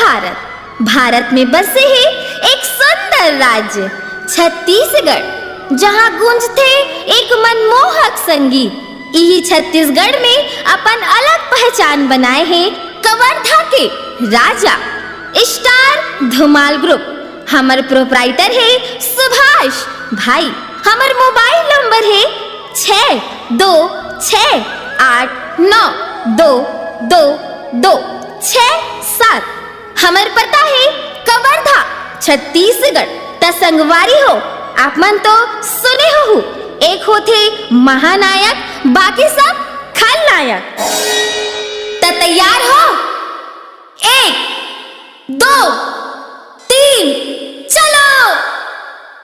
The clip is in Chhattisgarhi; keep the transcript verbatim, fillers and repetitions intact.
भारत, भारत में बसे हे एक सुंदर राज्य छत्तीसगढ़, जहाँ गूंजथे एक मनमोहक संगीत। इही छत्तीसगढ़ में अपन अलग पहचान बनाए हे कवर्धा के राजा स्टार धुमाल ग्रुप। हमर प्रोप्राइटर हे सुभाष भाई। हमर मोबाइल नंबर हे छः दो छः आठ नौ दो दो दो छः सात। हमर पता हे कवर्धा, छत्तीसगढ़। त संगवारी हो, आप मन तो सुने होहू, एक होथे महानायक, बाकी सब खलनायक। त तैयार हो? एक, दो,